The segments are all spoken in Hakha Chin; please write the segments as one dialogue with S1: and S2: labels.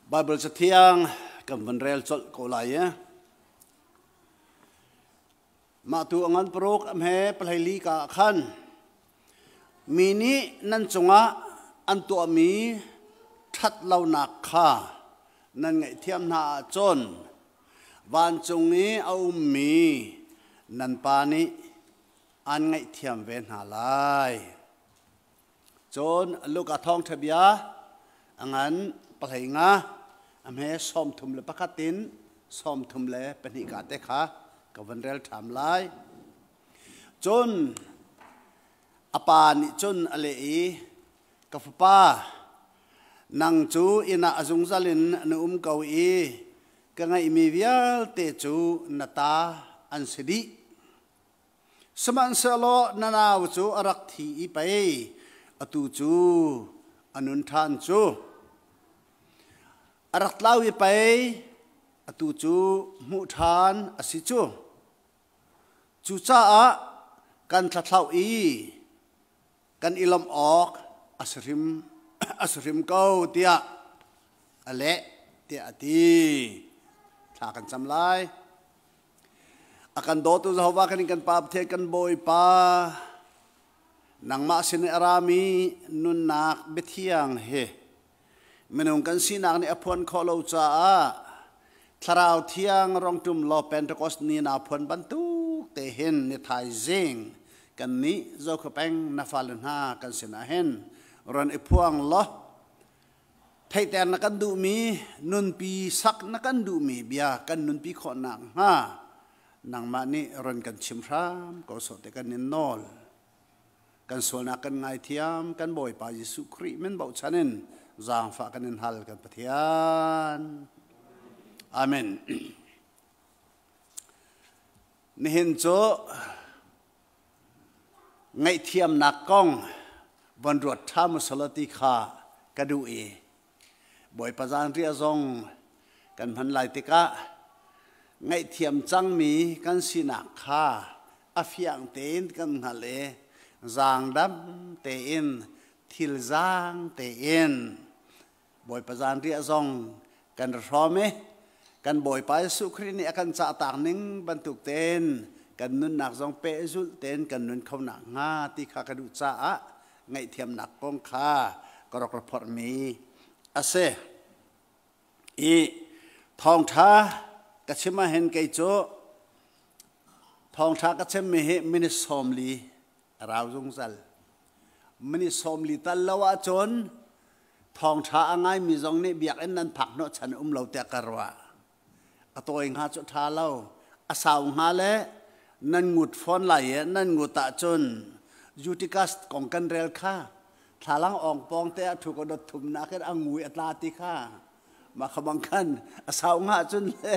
S1: Bible cathiang kan van rel colh ko lai e. Mah tu angan paruk amhe palaili ka khan mi nih nan cungah an tuahmi ṭhat lonak kha nan ngaihthiam hna ahcun vancung i a ummi nan Pa nih an ngaihthiam ve hna lai. Cun Luka thawngṭha bia a ngan 15 a hme 31 in 32 ka te kha ka van rel ṭham lai. Cun a pa nih cun a leh i, Ka fapa, nang cu inn ah a zungzal in na um ko i ka ngeihmi vialte cu na ta an si dih. Sihmanhsehlaw na nau cu a rak thi i pei atu cu a nun ṭhan cu. A rak tlau i pei atu cu hmuh ṭhan a si cu. Cucaah kan thlathlau i kan i lawmh awk a si hrim a si hrim ko tiah a leh tiah a ti. Thla kan cam lai. A kan dawtu Jehovah kan in kan Pa Pathian kan Bawipa nangmah sin i a rami nunnak biathiang hi minung kan sinak nih a phuan khawh lo caah Thlarau Thiang rongtum law Pentecost ni na phuan bantuk te hin ni thaizing kan nih Zokhupeng na fale hna kan sinah hin ron i phuang law Theihter na kan duhmi, nunpi sak na kan duhmi bia kan nunpi khawh nakhnga nangmah nih ron kan chim hram ko sawh te kan in nawl. Kan sualnak kan ngaithiam, kan Bawipa Jesuh Khrih min bochan in zaangfah kan in hal kan Pathian. Amen. Nihin cu Ngaihthiamnak kong von ruat ṭha musala ti kha ka duh i Bawipa zanriah zong kan hman lai tikah ngaihthiam cangmi kan sinak kha a fiang tein kan hngalh i zaangdam tein thil zaang tein Bawipa zanriah zong kan ra hrawm i kan Bawipa Jesuh Khrih nih a kan cahtak ning bantuk tein kan nunnak zong pehzulh tein kan nun kho nakhnga ti kha ka duh caah ngaihthiamnak kong kha ka rak ra phorhmi a si. I thawngṭha ka chim ahhin kei cu thawngṭha ka chimmi hi minute 40 a rau zungzal. Minute 40 tal lo ahcun thawngṭha a ngaimi zong nih biakinn nan phak hnawhchan um lo tiah ka ruah. A tawi hnga cu ṭha lo. A sau hnga le nan ngut fawn lai i nan ngut ahcun Eutychus kong kan rel kha thlalang awng pawng te ah ṭhu ko dot thumnak in a ngui a tla ti kha mah kha bang khan a sau hnga cun le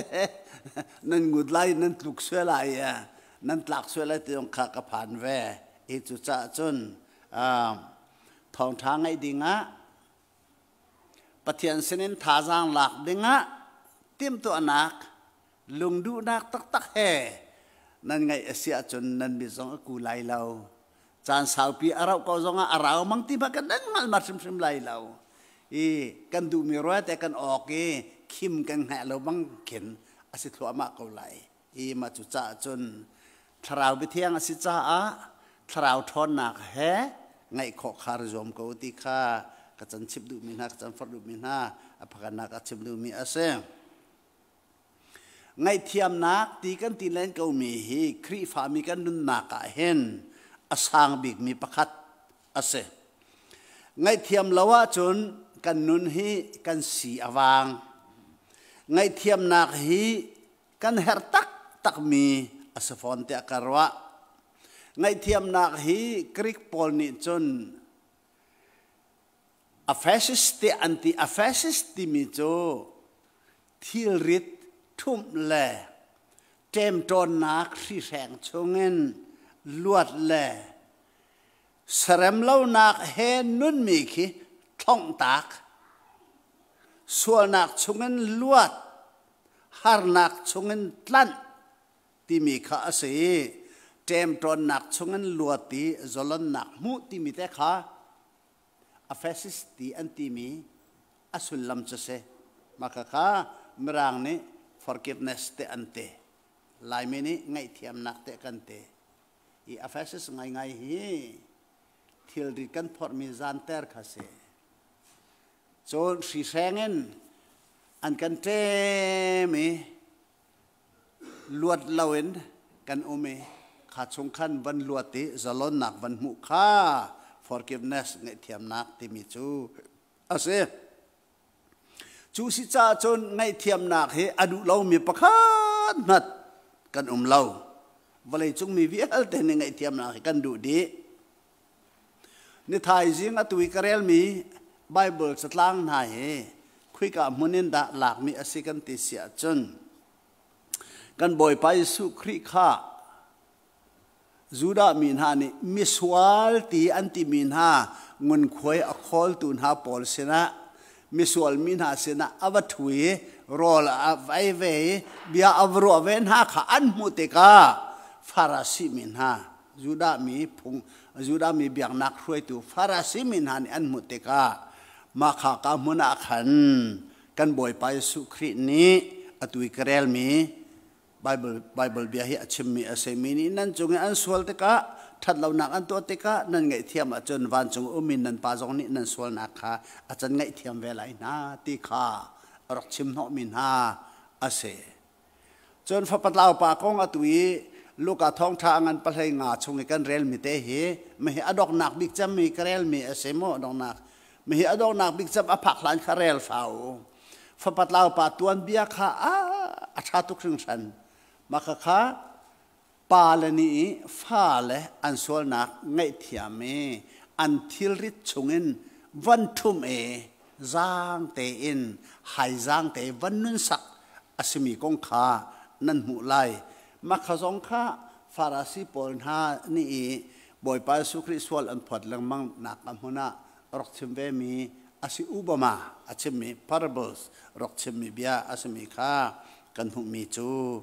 S1: nan ngut lai nan tluk sual lai i nan tlak sual lai ti zong kha ka phan ve. I cucaah cun thawngṭha ngaih dingah Pathian sinin thazaang lak dingah timhtuahnak lungduhnak taktak he nan ngaih a si ahcun nan mit zong a ku lai lo. Caan saupi a rauh ko zongah a rau mang ti hmanh kan nan hngal ma hrimhrim lai lo. I kan duhmi ruate kan awk i khim kan hngah lo bang khin a si thluahmah ko lai. I mah cu caah cun thlarau biathiang a si caah thlarau ṭhawnnak he ngaih khawh kha ra zuam ko ti kha ka can chimh duhmi hna, ka can forh duhmi hna, a pakhatnak a chim duhmi a si. Ngaihthiamnak ti kan ti len komi hi Khrihfami kan nunnak ah hin a sang bikmi pakhat a si. Ngaihthiam lo ahcun kan nun hi kan si a vang. Ngaihthiamnak hi kan herh taktakmi a si fawn tiah ka ruah. Ngaihthiamnak hi Greek pawl nih cun aphesis tiah an ti. Aphesis timi cu thilrit ṭhumh le ṭemṭawnnak hrihreng chungin luat le seremlonak he nunmi khi thlonghtak, sualnak chungin luat, harnak chungin tlanh timi kha a si i ṭemṭawnnak chungin luat i zalonnak hmuh timi te kha Ephesus ti an timi a sullam cu si. Mah khakha Mirang nih forgiveness te an ti. Laimi nih ngaihthiamnak te kan ti. I Ephesus ngaingai hi thilri kan phorhmi zanter kha si. Cun hrihreng in an kan ṭem i luat loin kan um i kha chung khan van luat i zalonnak van hmuh kha forgiveness ngaihthiamnak timi cu a si. Cu si caah cun ngaihthiamnak hi a duh lomi pakhat hmanh kan um lo. Vawleicung mi vialte nih ngaihthiamnak hi kan duh dih. Ni thaizing atu i ka relmi Bible catlang hna hi khuika hmun in dah lakmi a si kan ti si ahcun kan Bawipa Jesuh Khrih kha Judah mi hna nih misual ti an timi hna ngunkhuai a khawltu hna pawl sinah misual mi hna sinah a va ṭhu i rawl a ei ve i bia a va ruah ve hna kha an hmuh tikah Farasi mi hna Judah mi phung Judah mi biaknak hruaitu Farasi mi hna nih an hmuh tikah mah kha ka hmun ah khan kan Bawipa Jesuh Khrih nih atu i ka relmi Bible Bible bia hi a chimmi a si. Mi nih nan cung i an sual tikah ṭhatlonak an tuah tikah nan ngaihthiam ahcun vancung um in nan Pa zong nih nan sualnak kha a can ngaihthiam ve lai hna ti kha a rak chim hnawhmi hna a si. Cun fapatlau pa kong atu i Luka thawngṭha a ngan pahlei nga chung i kan relmi te hi mahi a donghnak bik cemmi ka relmi a si maw donghnak mahi a donghnak bik cem a phak hlan kha rel hlah u. Fapatlau pa tuanbia kha a ṭha tuk hringhran. Mah kha pale nih fale an sualnak ngaihthiam i an thilrit chungin van ṭhum i zaang tein haizang te van nunsak a simi kong kha nan hmuh lai. Mah kha zong kha Farasi pawl hna nih i Bawipa Jesuh Khrih sual an phawt lengmang nak a hmun ah rak chim vemi a si. Obama a chimmi parables rak chimmi bia a simi kha kan hmuhmi cu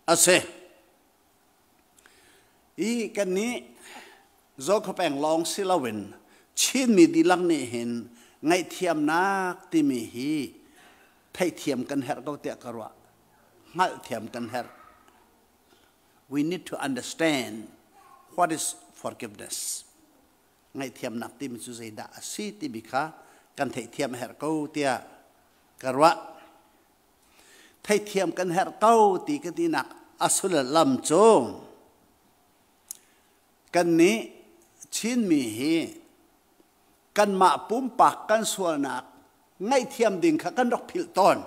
S1: a si. I kannih Zokhawpeng lawng si loin Chinmi dihlak nih hin ngaihthiamnak timi hi theihthiam kan herh ko tiah ka ruah. Hngalhthiam kan herh. We need to understand what is forgiveness. Ngaihthiamnak timi cu zeidah a si timi kha kan theihthiam a herh ko tiah ka ruah. Theihthiam kan herh ko ti ka tinak a sullam cu kannih Chinmi hi kanmah pumpak kan sualnak ngaihthiam ding kha kan rak philh tawn.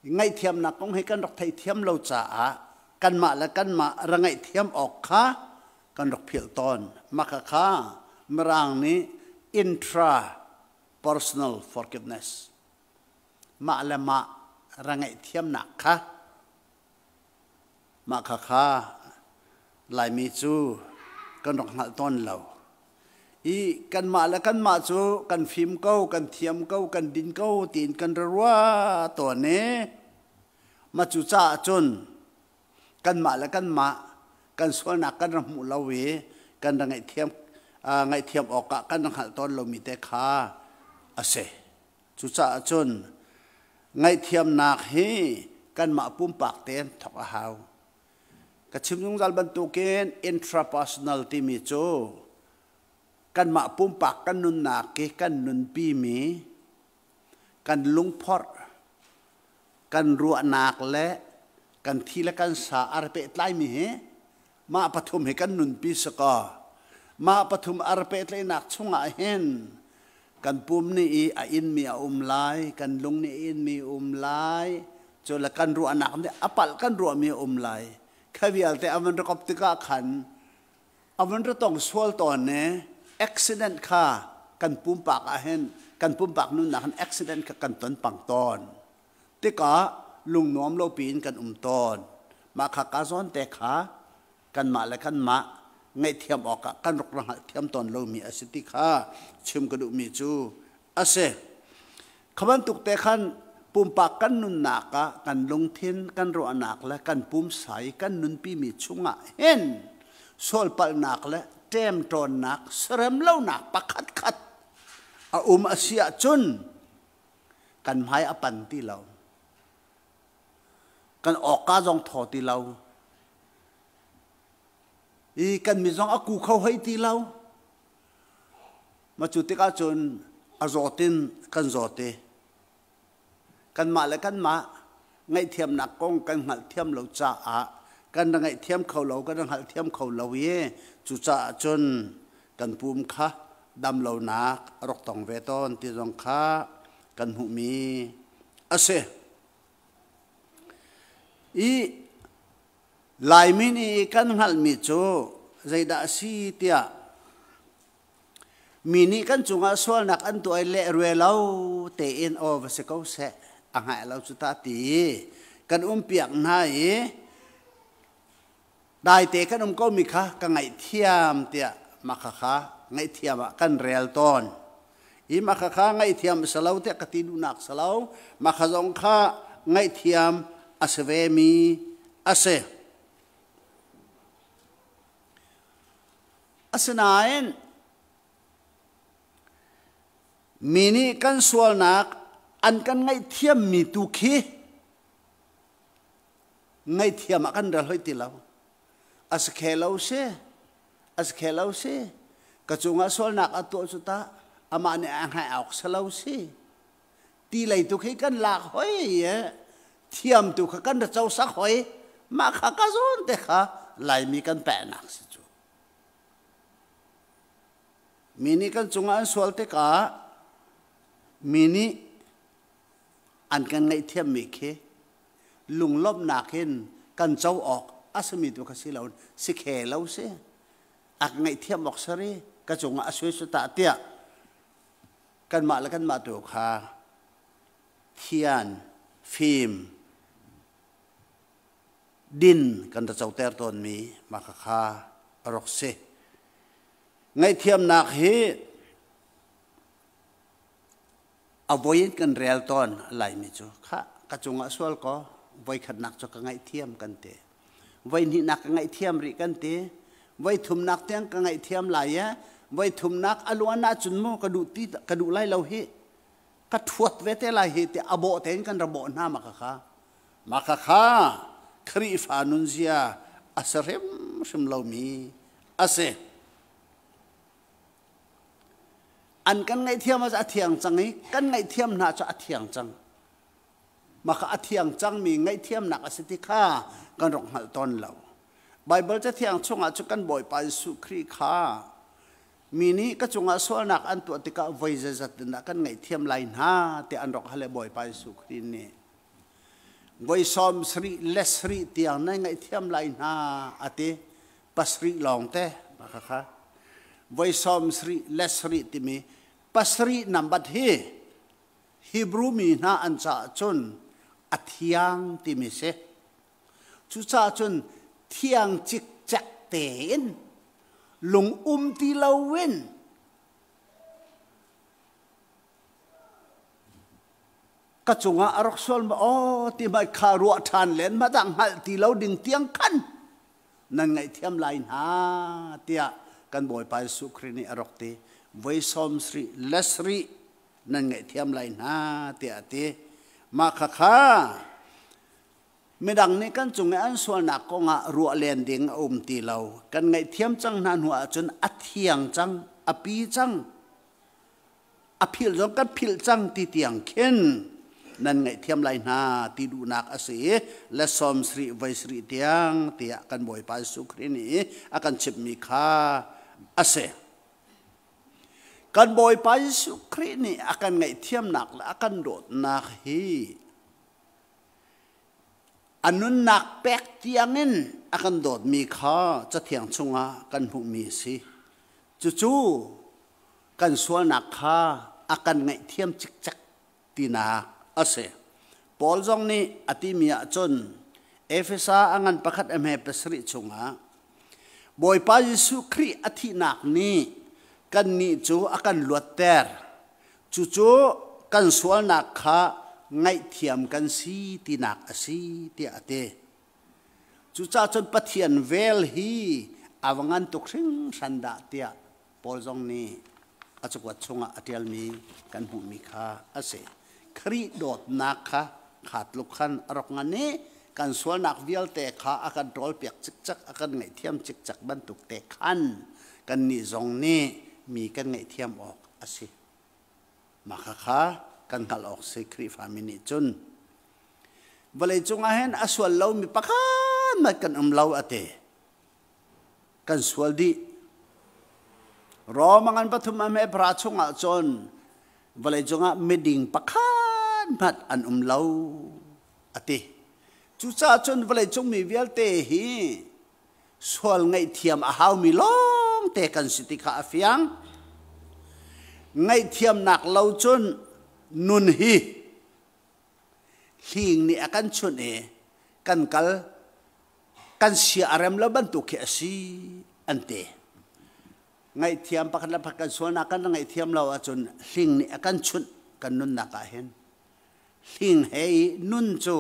S1: Ngaihthiamnak kong hi kan rak theithiam lo caah kanmah le kanmah ra ngaihthiam awk kha kan rak philh tawn. Mah kha Mirang nih intra personal forgiveness mah le mah ra ngaihthiamnak kha mah khakha Laimi cu kan rak hngalh tawn lo. I kanmah le kanmah cu kan fim ko, kan thiam ko, kan din ko tiin kan ra ruah tawn i mah cu caah cun kanmah le kanmah kan sualnak kan ra hmuh lo i kan ra ngaihthiam ngaihthiam awkah kan ra hngalh tawn lomi te kha a si. Cucaah cun ngaihthiamnak hi kanmah pumpak tein thawk a hau. Ka chim zungzal bantukin intrapersonal timi cu kanmah pumpak kan nunnak i kan nunpimi kan lungphorh, kan ruahnak le kan thi le kan sa a ra pehtlaimi hi mah pathum hi kan nunpi si kaw mah pathum a ra pehtlaihnak chungah hin kan pum nih i a inmi a um lai, kan lung nih a inmi a um lai, cu le kan ruahnak nih a palh kan ruahmi a um lai. Kha vialte a van rakop tikah khan a van ra tong sual tawn i accident kha kan pumpak ah hin kan pumpak nunnak hin accident kha kan ton pang tawn. Tikah lungnuam lo piin kan um tawn. Mah kha ka zawn te kha kanmah le kanmah ngaihthiam awkah kan rak ra hngalhthiam tawn lomi a si ti kha chim ka duhmi cu a si. Kha bantuk te khan pumpak kan nunnak ah kan lungthin, kan ruahnak le kan pumsa i kan nunpimi chungah hin sualpalhnak le ṭemṭawnnak, serem lonak pakhatkhat a um a si ahcun. Kan hmai a pan ti lo. Kan awka zong thaw ti lo. I kan mi zong a ku kho hoi ti lo. Ma cu tikah cun a zawt in kan zawt i kanmah le kanmah ngaihthiamnak kong kan hngalhthiam lo caah kan ra ngaihthiam kho lo, kan ra hngalhthiam kho lo i cucaah cun kan pum kha dam lonak a rak tong ve tawn ti zong kha kan hmuhmi a si. I Laimi nih kan hngalhmi cu zeidah a si tiah mi nih kan cungah sualnak an tuah i lehrue lo tein aw va si ko seh a hngalh lo cu ta ti kan umpiak hna i daite kan um komi kha ka ngaihthiam tiah mah khakha ngaihthiam ah kan rel tawn. I mah khakha ngaihthiam a si lo tiah ka ti duhnak si lo. Mah kha zong kha ngaihthiam a si vemi a si. Asinain mi nih kan sualnak an kan ngaihthiammi tu khi ngaihthiam ah kan rel hoi ti lo. A si khe lo si, a si khe lo si. Ka cungah sualnak a tuah cu ta amah nih a hngaih awk si lo si. Ti lei tu khi kan lak hoi i thiam tu kha kan ra co sak hoi. Mah kha ka zawn te kha Laimi kan pehnak si cu. Mi nih kan cungah an sual tikah mi nih an kan ngaihthiammi khi lunglawmhnak in kan co awk a simi tu kha si lo si khe lo si a ka ngaihthiam awk sari ka cungah a sui su ta tiah kanmah le kanmah tu kha thian fim din kan ra coter tawnmi mah kha a rak si. Ngaihthiamnak hi a voi in kan rel tawn Laimi cu kha ka cungah sual kaw voikhatnak cu ka ngaihthiam kan ti. Voi hnihnak ka ngaihthiam rih kan ti. Voi thumnak tiang ka ngaihthiam lai i voi thumnak a luan ahcun mu ka duh ti ka duh lai lo hi ka thuat ve te lai hi ti a bawh tein kan ra bawh hna ma kha kha Mah khakha Khrihfa nunzia a si hrimhrim lomi a si. An kan ngaihthiam ah a thiang cang i kan ngaihthiam hna cu a thiang cang. Mah kha a thiang cangmi ngaihthiamnak a si ti kha kan rak hngalh tawn lo. Baibal Cathiang chungah cu kan Bawipa Jesuh Khrih kha mi nih ka cungah sualnak an tuah tikah voi zeizat in dah kan ngaihthiam lai hna tiah an rak hal i Bawipa Jesuh Khrih nih voi sawm sarih le sarih tiang nan ngaihthiam lai hna a ti. Pasarih lawng te mah kha voi sawm sarih le sarih timi pasarih nambat hi Hebrew mi hna an caah cun a thiang timi si. Cucaah cun thiang cikcek tein lung um ti loin Ka cungah a rak sual ma aw ti mai kha ruah ṭhan len ma dah hngalh ti lo ding tiang khan nan ngaihthiam lai hna tiah kan Bawipa Jesuh Khrih nih a rak ti. Voi sawm sarih le sarih nan ngaihthiam lai hna tiah a ti. Mah khakha midang nih kan cung i an sualnak kongah ruah len ding a um ti lo. Kan ngaihthiam cang hna hnu ahcun a thiang cang, a pi cang. A philh zong kan philh cang ti tiang khin nan ngaihthiam lai hna ti duhnak a si i le sawm sarih voi sarih tiang tiah kan Bawipa Jesuh Khrih nih a kan chimhmi kha a si. Kan Bawipa Jesuh Khrih nih a kan ngaihthiamnak le a kan dawtnak hi a nunnak pek tiangin a kan dawtmi kha Cathiang chungah kan hmuhmi a si. Cucu kan sualnak kha a kan ngaihthiam cikcek tinak a si. Paul zong nih a timi ahcun Efesa a ngan pakhat a hme pasarih chungah Bawipa Jesuh Khrih a thihnak nih kannih cu a kan luatter. Cucu kan sualnak kha ngaihthiam kan si tinak a si tiah a ti. Cucaah cun Pathian vel hi a va ngan tuk hringhran dah tiah Paul zong nih a cakuat chungah a ṭialmi kan hmuhmi kha a si. Khrih dawtnak kha kha tluk khan a rak ngan i kan sualnak vialte kha a kan ṭawlpiak cikcek, a kan ngaihthiam cikcek bantuk te khan kannih zong nih mi kan ngaihthiam awk a si. Mah khakha kan hngalh awk si Khrihfami nih cun. Vawleicung ah hin a sual lomi pakhat hmanh kan um lo a ti. Kan sual dih. Rom a ngan pathum a hme pra chungah cun vawleicung ah miding pakhat hmanh an um lo a ti. Cucaah cun vawleicung mi vialte hi sual ngaihthiam a haumi lawngte kan si ti kha a fiang. Ngaihthiamnak lo cun nun hi hling nih a kan chunh i kan kal kan sia a rem lo bantuk khi a si an ti. Ngaihthiam pakhat le pakhat kan sualnak kan ngaihthiam lo ahcun hling nih a kan chunh kan nunnak ah hin. Hling he i nun cu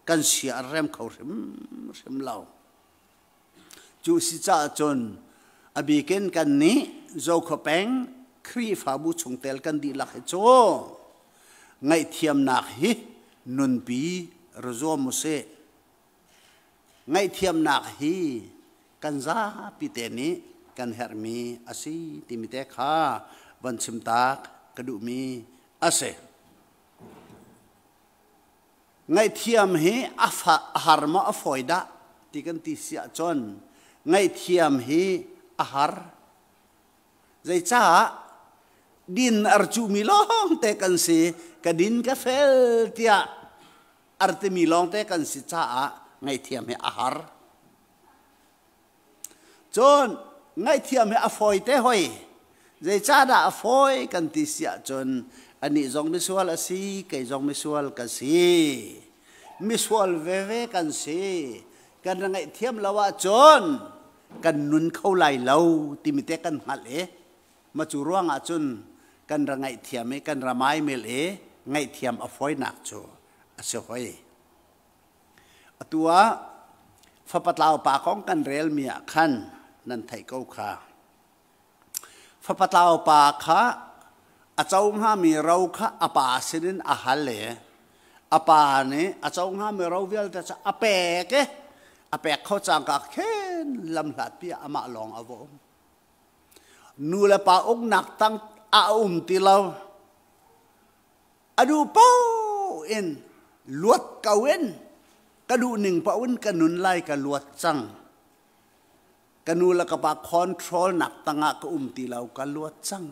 S1: kan sia a rem kho hrimhrim lo. Cu si caah cun a bikin kan nih Zokhua peng Khrihfabu chungtel kan dihlak hi cu ngaihthiamnak hi nunpi ra zuam usih. Ngaihthiamnak hi kan zapi te nih kan herhmi a si timi te kha von chimtak ka duhmi a si. Ngaihthiam hi a har maw a fawi dah ti kan ti si ahcun ngaihthiam hi a har. Zeicah din ar cuhmi lawngte kan si, ka din ka fel tiah ar timi lawngte kan si caah ngaihthiam hi a har. Cun ngaihthiam hi a fawite hoi. Zeicahdah a fawi kan ti si ahcun anih zong misual a si, kei zong misual ka si. Misual veve kan si. Kan ra ngaihthiam lo ahcun kan nun kho lai lo timi te kan hngalh i ma cu ruangah cun kan ra ngaihthiam i kan ra maimel i ngaihthiam a fawinak cu a si hoi. Atu ah fapatlau pa kong kan relmi ah khan nan theih ko kha. Fapatlau pa kha a co hngami ro kha a pa sinin a hal i a pa nih a co hngami ro vialte cu a pek i a pek kho cangka khin lamhlatpi ah amah lawng a va um. Nu le pa uknak tang a um ti lo. A duh paoh in luat ko in ka duh ning paoh in ka nun lai ka luat cang. Ka nu le ka pa control nak tangah ka um ti lo ka luat cang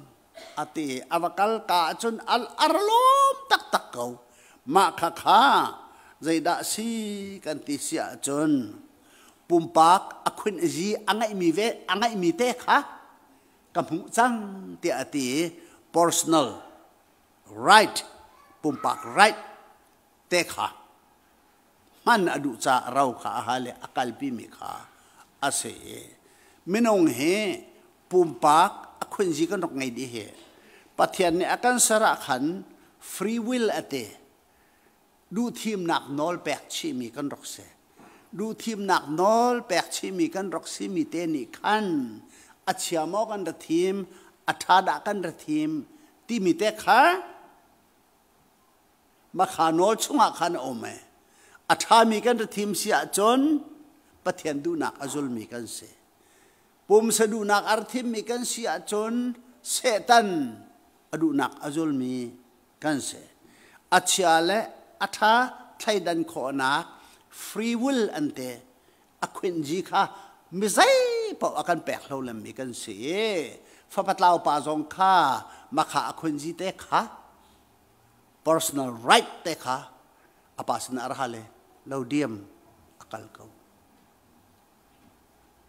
S1: a ti. A va kal ka ahcun al arlawm taktak ko. Mah kha kha zeidah si kan ti si ahcun pumpak a khuin zi a ngeihmi ve a ngeihmi te kha ka hmuh cang tiah a ti. Personal right pumpak right te kha hman a duh caah ro kha a hal i a kalpimi kha a si i minung hi pumpak a khunzi kan rak ngei dih hi Pathian nih a kan ser ah khan free will a ti duhthimnak nawl pek chihmi kan rak si duhthimnak nawl pek chihmi kan rak simi te nih khan a chia maw kan ra thim a ṭha dah kan ra thim timi te kha makha nawl chungah khan a um e a ṭhami kan ra thim si ahcun Pathian duhnak a zulmi kan si pumsa duhnak a ra thimmi kan si ahcun Satan a duhnak a zulmi kan si. A chia le a ṭha thleidan khawhnak free will an ti. A khuinji kha mi zei paoh a kan pek lo lemmi kan si i fapatlau pa zong kha makha a khuinji te kha personal right te kha a pa sin ah ra le lo diam a kal ko.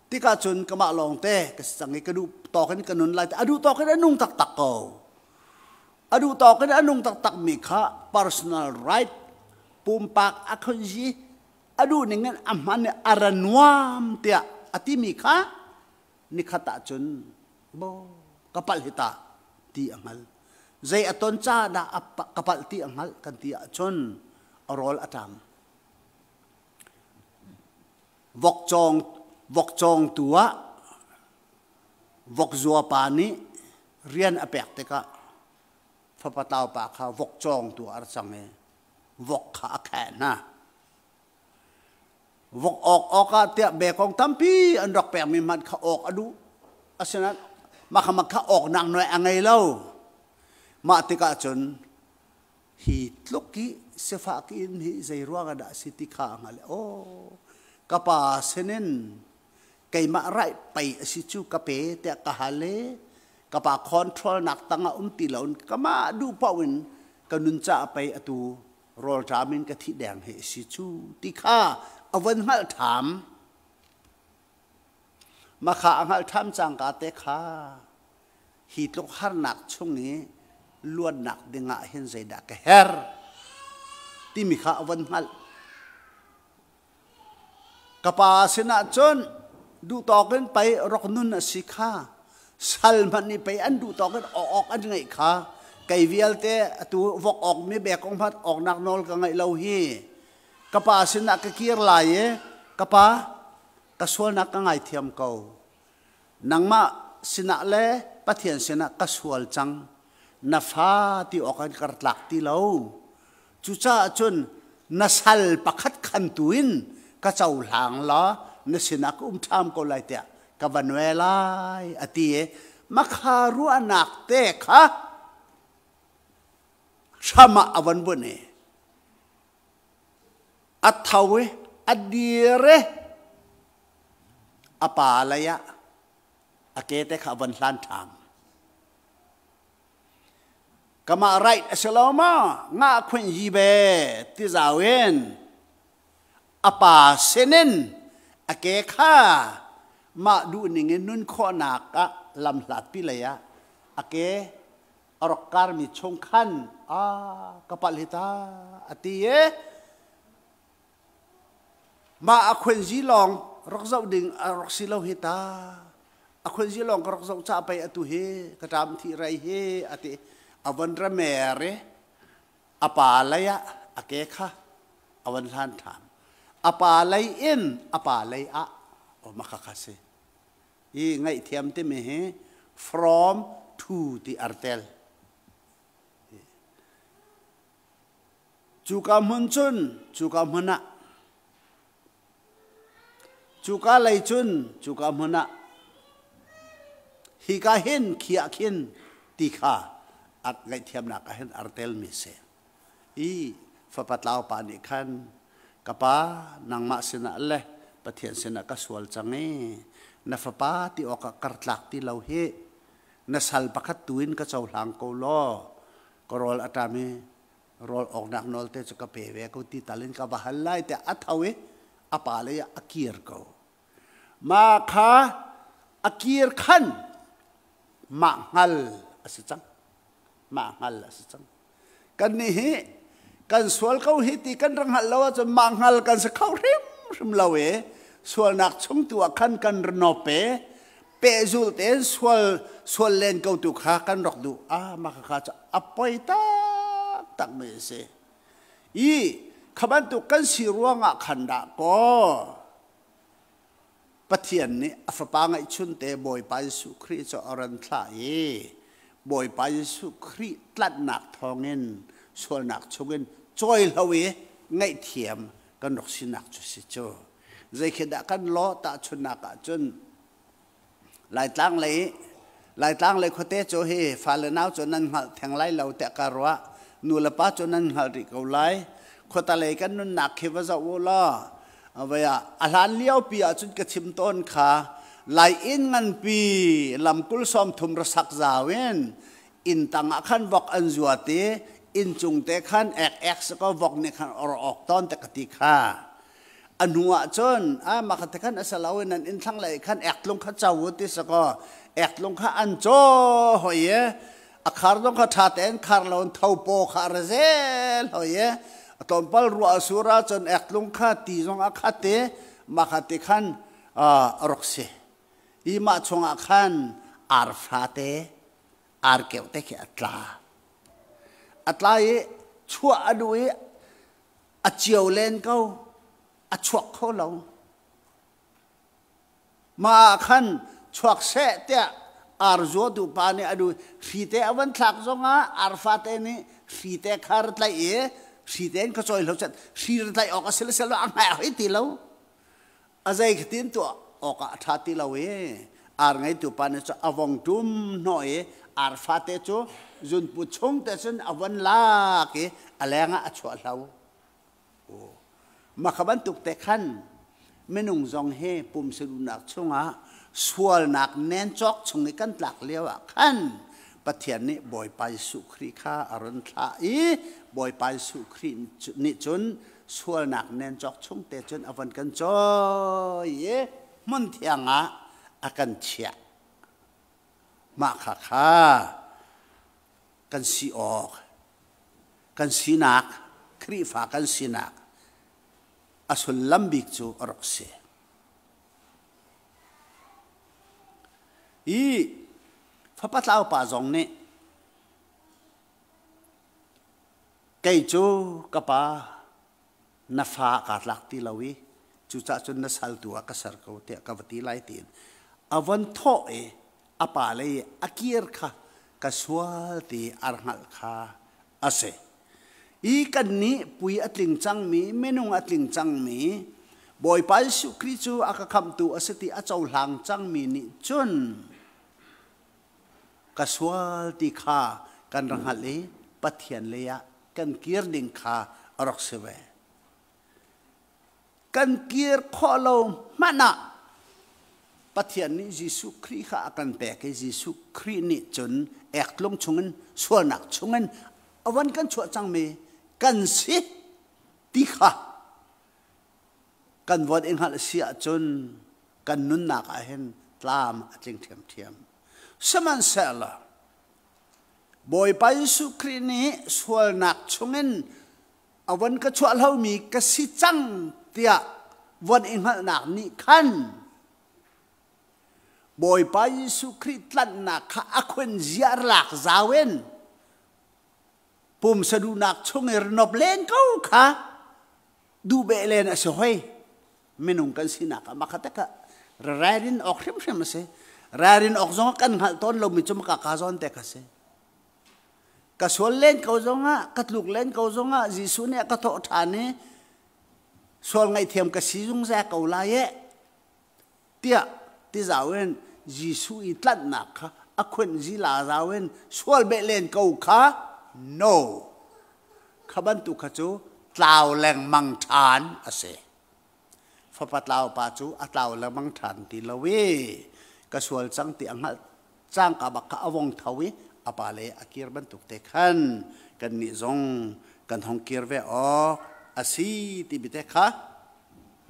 S1: Tikah cun kamah lawng te ka si cang i ka duh tawk in ka nun lai a duh tawk in a nung taktak ko. A duh tawk in a nung taktakmi kha personal right pumpak a khonzi a duh ning in a hman i a ra nuam tiah a timi kha nikhat ah cun bo ka palh hi ta ti a hngal. Zei a ton ca dah ka palh ti a hngalh kan ti ahcun a rawl a ṭam. Vokcawng vokcawngtu ah vokzua pa nih rian a pek tikah. Fapa taupa kha vok cawngtu a ra cang i vok kha a kheh hna. Vok awk awk ah tiah bekong tampi an rak pekmi hmanh kha awk a duh. Asinain mah kha mah kha awknak noi a ngei lo. Mah tikah cun hi tluk hi sifah in hi zei ruang ah dah a si ti kha a hngalh. Aw, ka pa sinin keimah raih pei a si cu ka pe tiah ka hal i ka pa control nak tangah um ti loin kamah duh paoh in ka nun caah pei atu rawlṭam in ka thih deng hi a si cu ti kha a von hngalh ṭham. Mah kha a hngalh ṭham cangka te kha hi tluk harnak chung i luatnak dingah hin zeidah ka herh timi kha a von hngalh. Ka pa sinah cun duhtawk in pei rok nun a si kha, sal hmanh nih pei an duhtawk in awk awk an ngeih kha, kei vialte atu vok awk mi bekong hmanh awknak nawl ka ngeih lo hi. Ka pa sinah ka kir lai i ka pa, ka sualnak ka ngaithiam ko. Nangmah sinah le Pathian sinah ka sual cang. Na fa ti awk an kar tlak ti lo. Cucaah cun na sal pakhat khan tu in ka cohlang law na sinah ka um ṭham ko lai tiah ka va noe lai a ti i makha ruahnak te kha hram ah a von bunh i a tho i a dir i a pa lei ah a ke te kha a von hlan ṭham. Kamah right a si lo maw? Nga khunh yi be ti zau in a pa sinin a ke kha mah duh ning in nun khawhnak ah lam hlatpi lei ah a ke a rak karmi chung khan a ka palh hi ta a ti i Mah a khuanzi lawng rak zoh ding a rak si lo hi ta. A khuanzi lawng ka rak zoh ca pei atu hi ka ṭam thi rei hi a ti. A von ra mer i a pa lei ah a ke kha a von hlan ṭhan. A pa lei in a pa lei ah o maka kha si. Hi ngaihthiam timi hi from to ti artel. Cuka hmun cun cuka hmun ah cuka lei cun cuka hmun ah hika hin khi ah khin ti kha a ngaihthiamnak ah hin a ra telmi a si. Hi fapa tlau pa nih khan ka pa nangmah sinah le Pathian sinah ka sual cang i na fapa ti awkah kartlak ti lo hi na sal pakhat tu in ka cohlang ko law ka rawl a ṭam i rawl awknak nawl te cu ka pe ve ko ti tal in ka va hal lai tiah a tho i a pa lei ah a kir ko. Mah kha a kir khan mah hngal a si cang. Mah hngal a si cang. Kan nih hi kan sual ko hi ti kan rak hngalh lo ahcun mah hngal kan si kho hrimhrim lo i sualnak chung tu ah khan kan ranawp i pehzul tein sual sual len ko tu kha kan rak duh. Ah mah kha cu a poi taktak mi a si. I kha bantuk kan si ruangah khan dah kaw Pathian nih a fapa ngeihchun te Bawipa Jesuh Khrih cu a ran thlah i Bawipa Jesuh Khrih tlanhnak thawngin sualnak chungin cawi lo i ngaihthiam kan rak sinak cu si cu. Zei khi dah kan lawh tahchunnak ahcun Laitlang lei Laitlang lei khuate cu hi fale nau cu nan hngalh theng lai lo tiah ka ruah. Nu le pa cu nan hngalh rih ko lai. Khuata lei kan nunnak khi va zoh u law vei ah a hlan lio pi ahcun ka chim tawn kha Lai inn nganpi lamkul 30 ra sak zau in inn tang ah khan vok an zuat i inn cung te khan ek ek si ko vok nih khan or awk tawn te ka ti kha. A hnu ah cun a mah kha te khan a si lo i nan inn thlang lei khan ektlung kha co u ti si kaw ektlung kha an caw hoi i a khar zong kha ṭha tein khar lo in thopaw kha a ra zel hoi i a tlawmpal ruah a sur ahcun ektlung kha ti zong a khat i mah kha ti khan a rak si. I mah chungah khan arfa te arkeuh te khi a tla. A tla i chuah a duh i a cio len ko a chuak kho lo. Mah ah khan chuak seh tiah Ar zuatu pa nih a duh hrite a van thlak zongah arfate nih hrite kha ra tlaih i hrite in ka cawi hlo chat hri ra tlaih awk a si le si lo a hngai hoi ti lo. A zei khatin tuah awkah a ṭha ti lo i ar ngeitu pa nih cun a vong ṭum hnawh i arfate cu zunpu chung te cun a von lak i a lengah a chuah hlo. Mah kha bantuk te khan minung zong hi pumsaduhnak chungah sualnak nencawk chung i kan tlak lio ah khan Pathian nih Bawipa Jesuh Khrih kha a run thlah i Bawipa Jesuh Khrih nih cun sualnak nencawk chung te cun a von kan cawi i hmun thiang ah a kan chiah. Mah kha kha kan si awk, kan sinak, Khrihfa kan sinak a sullam bik cu a rak si. I fapa tlau pa zong nih kei cu ka pa na fa kaa tlak ti lo i cucaah cun na sal tu ah ka ser ko tiah ka va ti lai tiin a von thawh i a pa lei a kir kha ka sual ti ar hngalh kha a si. I kannih pui a tling cangmi minung a tling cangmi Bawipa Jesuh Khrih cu a ka khamhtu a si ti a cohlang cangmi nih cun ka sual ti kha kan ra hngalh i Pathian lei ah kan kir ding kha a rak si ve. Kan kir khawh lo hmanh ah Pathian nih Jesuh Khrih kha a kan pek i Jesuh Khrih nih cun ektlung chungin sualnak chungin a von kan chuah cangmi kan si ti kha kan von i hngalh si ahcun kan nunnak ah hin tlam a tling ṭhiamṭhiam. Sihmanhsehlaw Bawipa Jesuh Khrih nih sualnak chungin a von ka chuah lomi ka si cang tiah von i hngalhnak nih khan Bawipa Jesuh Khrih tlanhnak kha a khun ziar lak zau in pumsa duhnak chung i nop len ko kha duh beh len a si hoi. Minung kan sinak ah makhat ka ralrin awk hrimhrim a si. Ralrin awk zong kan hngalh tawn lomi cu maka ka zawn te ka si. Ka sual len ko zongah, ka tluk len ko zongah Jesuh nih a ka thawh ṭhan i sual ngaihthiam ka si zungzal ko lai e tiah ti zau in Jesuh i tlanhnak kha a khunh zila zau in sual beh len ko kha no. Kha bantuk kha cu tlau lengmang ṭhan a si. Fapa tlau pa cu a tlau lengmang ṭhan ti lo i ka sual cang ti a hngalh cangka bak kha a vong tho i a pa le a kir bantuk te khan kannih zong kan hong kir ve awk a si timi te kha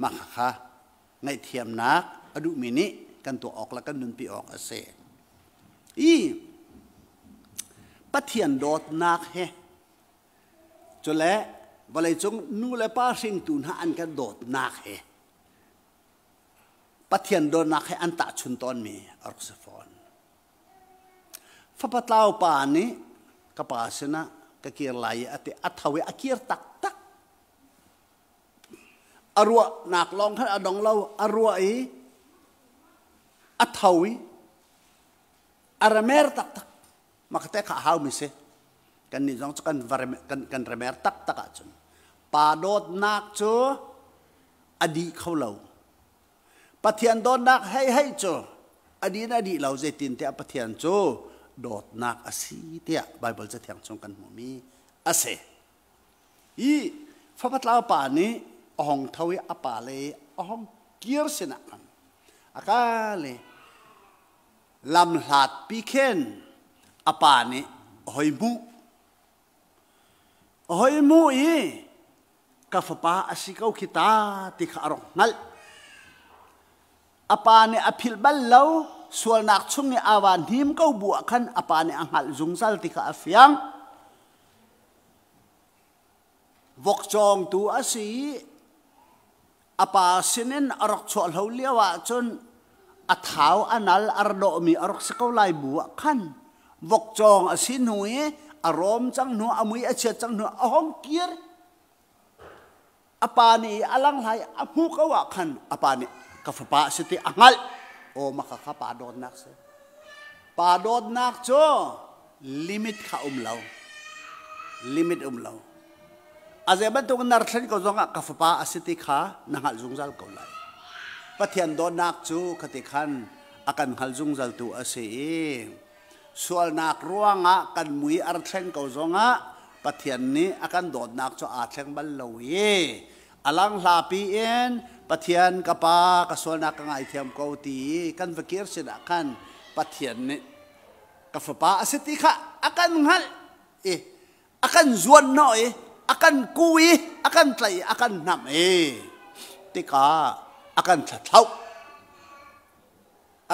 S1: mah kha ngaihthiamnak a duhmi nih kan tuah awk le kan nunpi awk a si. I Pathian dawtnak he cule vawleicung nu le pa hringtu hna an kan dawtnak he Pathian dawtnak he an tahchun tawnmi a rak si fawn. Fapa tlau pa nih ka pa sinah ka kir lai i a ti a tho i a kir taktak. A ruahnak lawng khan a dong lo, a ruah i a tho i a remer taktak. Makate kha hau mi si. Kan nih zong cu kan kan kan remer taktak ahcun pa dawtnak cu a dih kho lo. Pathian dawtnak hei hei cu a dih in a dih lo zeitin tiah Pathian cu dawtnak a si tiah Baibal Cathiang chung kan hmuhmi a si. I fapatlau pa nih a hong tho i a pa le a hong kir sinah khan a kal i lamhlat pi khin a pa nih a hoi hmuh. A hoi hmuh i ka fapa a si ko khi ta ti kha a rak hngalh. A pa nih a philh bal lo, sualnak chung i aa van hnim ko bu ah khan a pa nih a hngalh zungzal ti kha a fiang. Vokcawngtu a si i a pa sinin a rak chuahlo lio ahcun a thau a nal a ra dawhmi a rak si ko lai bu ah khan vokcawng a si hnu i a rawm cang hnu a mui a chiat cang hnu a hong kir. A pa nih a lang hlai a hmuh ko ah khan a pa nih ka fapa a si ti a hngalh. Aw maka kha pa dawtnak si. Pa dawtnak cu limit kha um lo. Limit um lo. A zei bantuk nar thlen ko zongah ka fapa a si ti kha na hngalh zungzal ko lai. Pathian dawtnak cu khati khan a kan hngal zungzaltu a si i sualnak ruangah kan mui ar thleng ko zongah Pathian nih a kan dawtnak cu aa thleng bal lo i a lang hlapi in Pathian ka pa ka sualnak ka ngaithiam ko ti i kan va kir sinah khan Pathian nih ka fapa a si ti kha a kan hngalh i a kan zuanhnawh i a kan ku i a kan tlaih i a kan hnamh i tikah a kan thlathloh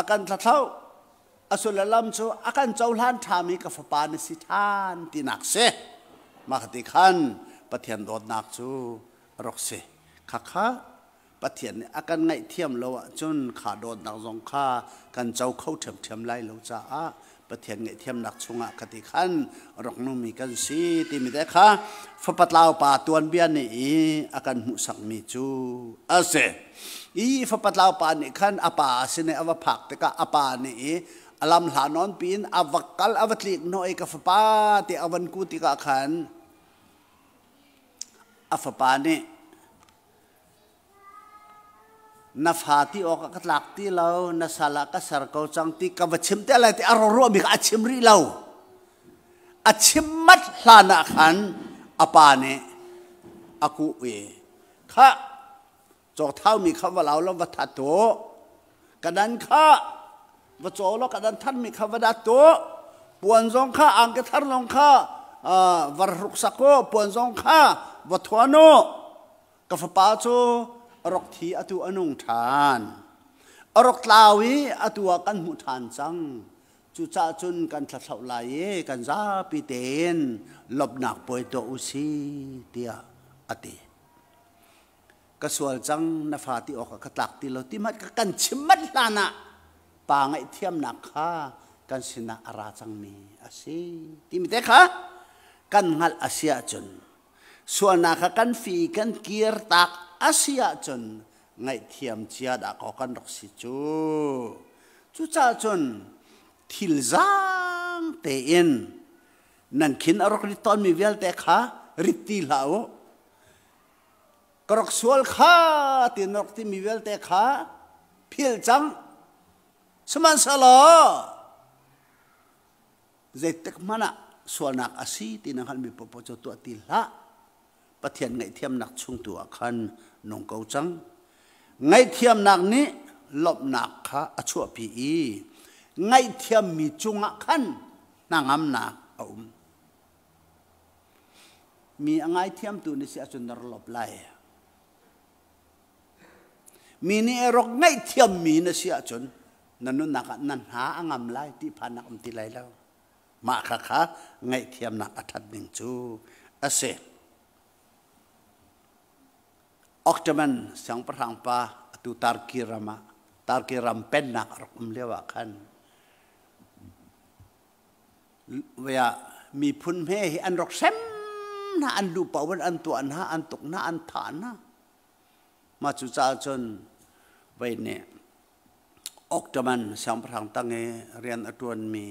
S1: a kan thlathloh a sullam cu a kan cohlan ṭhami ka fapa na si ṭhan tinak si. Mah ti khan Pathian dawtnak cu a rak si. Khakha Pathian nih a kan ngaihthiam lo ahcun kha dawtnak zong kha kan co kho ṭhiamṭhiam lai lo caah Pathian ngaihthiamnak chungah ka ti khan rak nungmi kan si timi te kha fapa tlau pa tuanbia nih i a kan hmuhsakmi cu a si. I fapa tlau pa nih khan a pa sin i a va phak tikah a pa nih i a lam hla nawn piin a va kal a va tlik hnawh i ka fapa ti a van ku tikah khan a fapa nih Na fa ti awk ah ka tlak ti lo, na sal ah ka ser ko cang ti ka va chim te lai ti a ruahmi kha a chim rih lo. A chim mat hlan ah khan a pa nih a kuh i khah cawk mi kha va lau law va that tu ka dan kha va caw law ka dan thanmi kha va dat tu puan zong kha angke thar zong kha var hruk sak u puan zong kha va thuan u Ka fapa cu a rak thi atu a nung ṭhan. A rak tlau i atu ah kan hmuh ṭhan cang. Cucaah cun kan thlathloh lai i kan zapi tein lawmhnak puai tuah u si tiah a ti. Ka sual cang na fa ti awk ah ka tlak ti lo ti hmanh ka kan chim manh hlan ah pa ngaihthiamnak kha kan sinah a ra cangmi a si timi te kha kan hngalh a si ahcun Sualnak kha kan fi kan kir tak a si ahcun ngaihthiam cia dah kaw kan rak si cu. Cucaah cun thil zaang tein nan khin a rak rit tawnmi vialte kha rit ti hlah u. Ka rak sual kha ti na rak timi vialte kha philh cang. Sihmanhsehlaw Zeitik hmanh ah sualnak a si ti na hngalhmi paohpaoh cu tuah ti hlah. Pathian ngaihthiamnak chung tu ah khan nung ko cang. Ngaihthiamnak nih lawmhnak kha a chuahpi i ngaihthiammi cungah khan hnangamnak a um. Mi a ngaithiamtu na si ahcun na ra lawp lai. Mi nih a rak ngaihthiammi na si ahcun na nunnak ah na hna a ngam lai ti phannak um ti lai lo. Mah kha kha ngaihthiamnak a ṭhat ning cu a si. Ottoman siangpahrang pa atu Turkey ram ah Turkey ram pennak a rak um lio ah khan miphun hme hi an rak hrem hna an lu paoh in an tuah hna an tuk hna an thah hna mah cu caah cun vei nih Ottoman siangpahrang tang i rian a ṭuanmi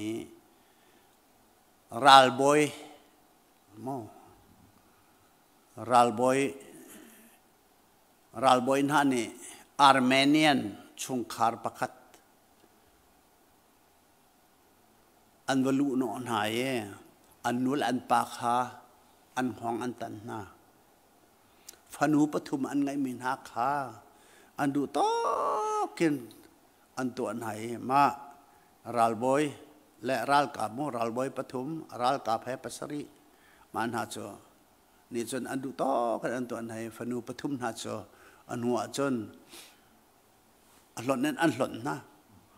S1: ralbawi maw ralbawi ralbawi hna nih Armenian chungkhar pakhat An va luhnawh hna i an nu le an pa kha an hngawng an tan hna. Fanu pathum an ngeihmi hna kha an duh tawk in an tuah hna i mah ralbawi le ralkap mu ralbawi pathum ralkap he pasarih mah hna cu nih cun an duh tawk in an tuah hna i fanu pathum hna cu a hnu ah cun a hlonh in an hlonh hna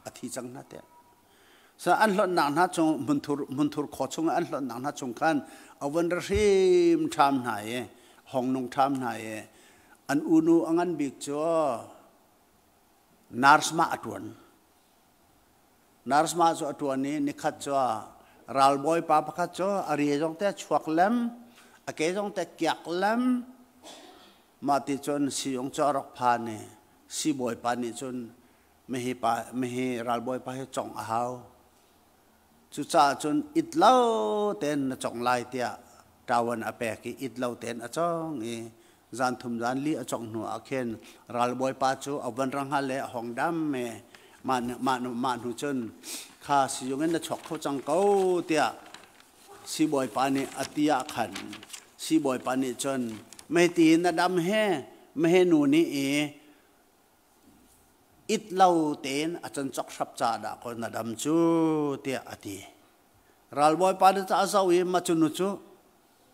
S1: a thi cang hna tiah sa an hlonhnak hna chung hmunthur hmunthur khaw chung an hlonhnak hna chung khan a von ra hrim ṭham hna i hong nung ṭham hna i an unu a ngan bik cu nurse ma a ṭuan nurse ma cu a ṭuan i nikhat cu ralbawi pa pakhat cu a ri zong te chuak lem a ke zong te kiak lem Mah ti cun siung cu a rak phan i siibawipa nih cun mihi pa mihi ralbawipa hi congh a hau. Cucaah cun it lo tein na cong lai tiah ṭawan a pek i it lo tein a cong i zan thum zan li a congh hnu ah khin ralbawipa cu a von ra hngal le a hong dam i mah mah mah hnu cun kha sizung in na chuak kho cang ko tiah siibawipa nih a ti ah khan siibawipa nih cun mehti na dam he mehe nu nih i it lo tein a can cok hrap ca dah ko na dam cu tiah a ti. Ralbawipa nih ca a zoh i mah cu nu cu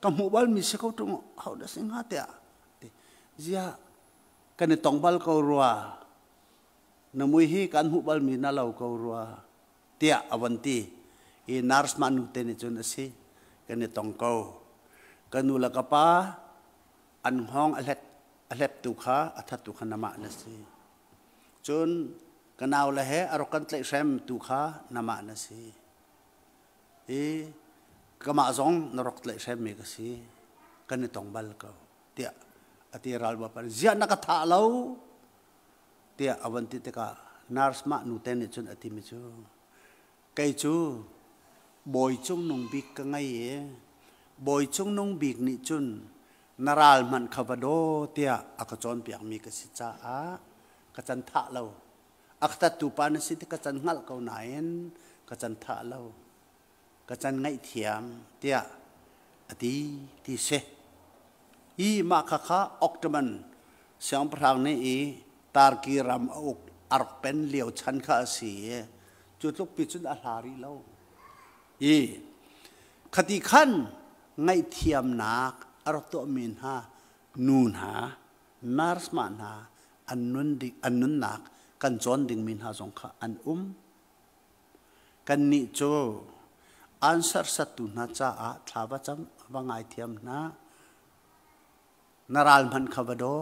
S1: ka hmuh bal mi si ko ṭung ho dah si hnga tiah ti. Ziah kan i tong bal ko rua na mui hi kan hmuh bal mi na lo ko rua tiah a von ti. I nurse mah nu te nih cun a si kan i tong ko. Ka nu le ka pa an hngawng a hlet a hleptu kha a thattu kha namah na si. Cun ka nau le he a rak kan tlaihhrem tu kha namah na si. I kamah zong na rak tlaihhrem mi ka si. Kan i tong bal ko tiah a ti ralbawi pa ziah na ka thah lo tiah a van ti tikah nurse mah nu te nih cun a timi cu kei cu bawi cungnung bik ka ngei i bawi cungnung bik nih cun na ral hmanh kha va daw tiah a ka cawnpiakmi ka si caah ka can thah lo. A ka tattu pa na si ti ka can hngalh ko nain ka can thah lo. Ka can ngaihthiam tiah a ti ti si. Hi mah khakha Ottoman siangpahrang nih i Tarki ram a uk a rak pen lio chan kha a si i cu tluk pi cun a hla rih lo. I khati khan ngaihthiamnak a rak tuahmi hna nu hna, nurse mah hna an nun ding, an nunnak kan cawn dingmi hna zong kha an um. Kannih cu an serhsattu hna caah thla va cam va ngaithiam hna. Na ral hmanh kha va daw.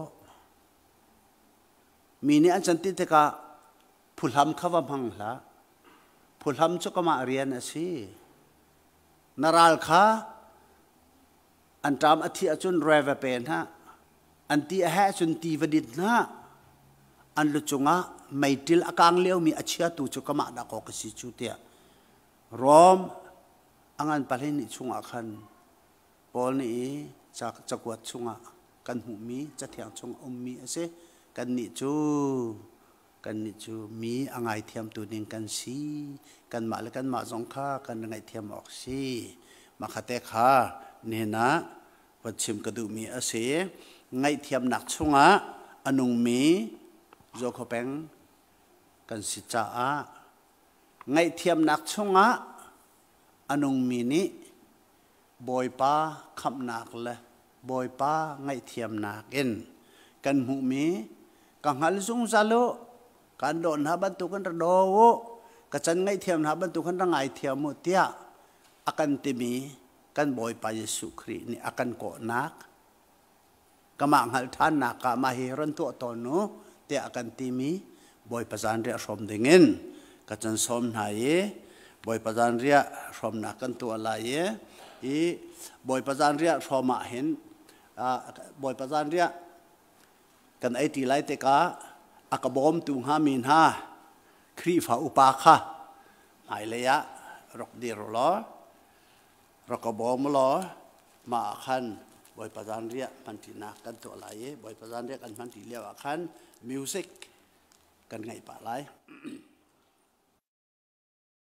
S1: Mi nih an can ti tikah phuhlam kha va hmang hlah. Phuhlam cu kamah rian a si. Na ral kha an ṭam a thih ahcun roi va pe hna. An ti a heh ahcun ti va dit hna. An lu cungah meiṭil a kang liomi a chiatu cu kamah dah kaw ka si cu tiah Rom a ngan pahnih chungah khan Paul nih i cakuat chungah kan hmuhmi cathiang chung a ummi a si. Kannih cu kannih cu mi a ngaithiamtu ding kan si. Kanmah le kanmah zong kha kan ngaihthiam awk si. Mah kha te kha nihin ah van chim ka duhmi a si. Ngaihthiamnak chungah a nungmi Zokhua peng kan si caah ngaihthiamnak chungah a nungmi nih Bawipa khamhnak le Bawipa ngaihthiamnak in kan hmuhmi ka hngal zungzal u, kan daw hna bantukin ra daw u, ka can ngaihthiam hna bantukin ra ngaithiam u tiah a kan timi kan Bawipa Jesuh Khrih nih a kan kawhnak kamah hngalh ṭhannak ah mah hi ron tuah tawn u tiah a kan timi Bawipa zanriah hrawm dingin ka can sawm hna i Bawipa zanriah hrawmnak kan tuah lai i i Bawipa zanriah hrawm ah hin Bawipa zanriah kan ei ṭi lai tikah a ka bawmtu hngami hna Khrihfa upa kha hmailei ah rak dir u law rak ka bawm law mah ah khan Bawipa zanriah hmanṭinak kan tuah lai i Bawipa zanriah kan hmanṭi lio ah khan music kan ngaih pah lai.